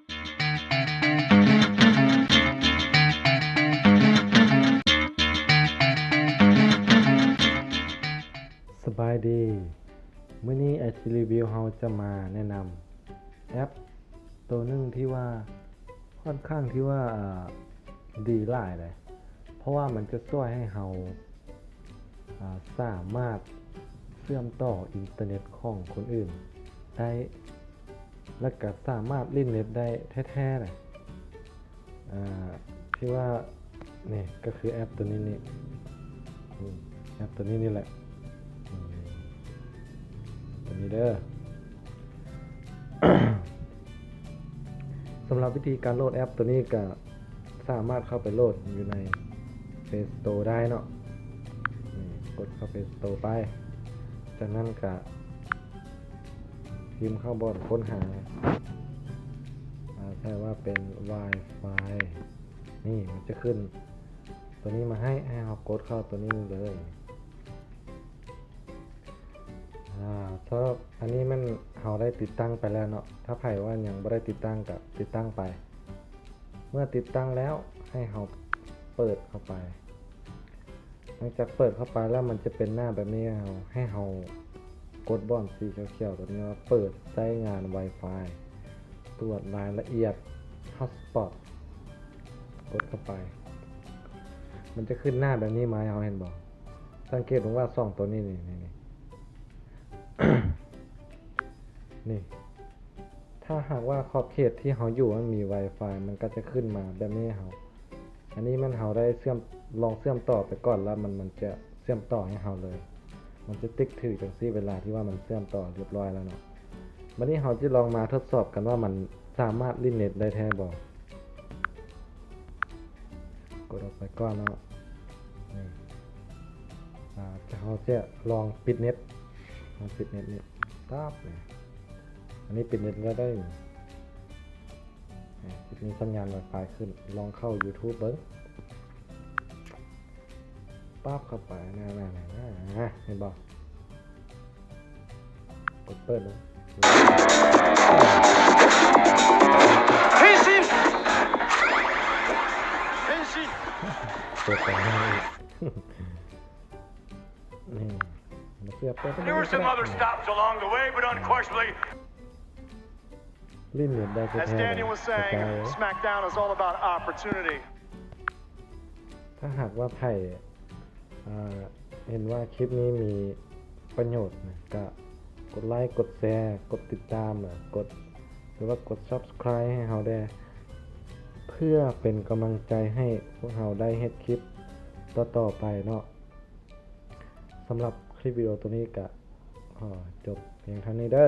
ສະບາຍດີ ມື້ນີ້ ແອັດ ຣີວິວ ເຮົາຈະມາແນະນຳແອັບໂຕໜຶ່ງທີ່ວ່າ ຂ້ອນຂ້າງທີ່ວ່າ ເອີ ດີຫຼາຍເລີຍ ເພາະວ່າມັນຈະຊ່ວຍໃຫ້ເຮົາ ອາ ສາມາດເຊື່ອມຕໍ່ອິນເຕີເນັດຂອງຄົນອື່ນໄດ້ ແລະກະສາມາດຫຼິ້ນເນັດໄດ້ແທ້ໆເລີຍ. ອາ ທີ່ວ່າ ນີ້ກະຄືແອັບໂຕນີ້ນີ້ ອືມ ແອັບໂຕນີ້ນີ້ແຫຼະ ອືມ ໂຕນີ້ເດີ. ສຳລັບວິທີການໂຫຼດແອັບໂຕນີ້ກະສາມາດເຂົ້າໄປໂຫຼດຢູ່ໃນ ເພລສະໂຕ ໄດ້ເນາະ ນີ້ ກົດເຂົ້າເພລສະໂຕໄປ ຈາກນັ້ນກະ ພິມເຂົ້າບ່ອນຄົ້ນຫາ ອາ ໃສ່ວ່າເປັນ ວາຍຟາຍ ນີ້ມັນຈະຂຶ້ນໂຕນີ້ມາໃຫ້ ໃຫ້ເຮົາກົດເຂົ້າໂຕນີ້ເລີຍ. ອາ ສຳລັບອັນນີ້ແມ່ນເຮົາໄດ້ຕິດຕັ້ງໄປແລ້ວເນາະ ຖ້າໃຜວ່າຍັງບໍ່ໄດ້ຕິດຕັ້ງກະຕິດຕັ້ງໄປ ເມື່ອຕິດຕັ້ງແລ້ວໃຫ້ເຮົາເປີດເຂົ້າໄປ. ຫຼັງຈາກເປີດເຂົ້າໄປແລ້ວ ມັນຈະເປັນໜ້າແບບນີ້ ໃຫ້ເຮົາ ໃຫ້ເຮົາກົດບ່ອນສີຂຽວໆໂຕນີ້ວ່າເປີດໃຊ້ງານວາຍຟາຍ ຕວດລາຍລະອຽດຮອດສະປອດ ກົດເຂົ້າໄປ ມັນຈະຂຶ້ນໜ້າແບບນີ້ມາໃຫ້ເຮົາເຫັນບໍ່? ສັງເກດເບິ່ງວ່າສອງໂຕນີ້ນີ້ ນີ້ ນີ້ ນີ້ ຖ້າຫາກວ່າຂອບເຂດທີ່ເຮົາຢູ່ມັນມີວາຍຟາຍ ມັນກະຈະຂຶ້ນມາແບບນີ້ໃຫ້ເຮົາ. ອັນນີ້ແມ່ນເຮົາໄດ້ເຊື່ອມ ລອງເຊື່ອມຕໍ່ໄປກ່ອນແລ້ວ ມັນ ມັນຈະເຊື່ອມຕໍ່ໃຫ້ເຮົາເລີຍ ມັນຈະຕິກຖືກຈັ່ງຊີ້ ເວລາທີ່ວ່າມັນເຊື່ອມຕໍ່ຮຽບຮ້ອຍແລ້ວເນາະ. ບາດນີ້ເຮົາຈະລອງມາທົດສອບກັນວ່າມັນສາມາດຫຼິ້ນເນັດໄດ້ແທ້ບໍ່? ກົດອອກໄປກ່ອນເນາະ ນີ້ ອາ ເຮົາຈະລອງປິດເນັດ ລອງປິດເນັດນີ້ ຕັບ ນີ້ ອັນນີ້ປິດເນັດແລ້ວໄດ້ ອາ ຊິມີສັນຍານວາຍຟາຍຂຶ້ນ ລອງເຂົ້າຢູທູບເບິ່ງ ປັບເຂົ້າໄປ ນັ້ນໆ ເຫັນບໍ່? ກົດເປີດເບິ່ງ ເປີດໄປໃຫ້ອີກ ນີ້ ມາເຊື່ອມຕໍ່ There were some other stops along the way, but unquestionably ຫຼິ້ນເນັດໄດ້ແທ້ໆ As Daniel was saying, SmackDown is all about opportunity. ຖ້າຫາກວ່າໃຜ ເຫັນວ່າຄລິບນີ້ມີປະໂຫຍດນະ ກະກົດໄລ ກົດແຊ ກົດຕິດຕາມ ກົດ ຫຼືວ່າກົດ Subscribe ໃຫ້ເຮົາແດ່ ເພື່ອເປັນກຳລັງໃຈໃຫ້ພວກເຮົາໄດ້ເຮັດຄລິບຕໍ່ໆໄປເນາະ. ສຳລັບຄລິບວິດີໂອໂຕນີ້ກະຂໍຈົບພຽງເທົ່ານີ້ເດີ.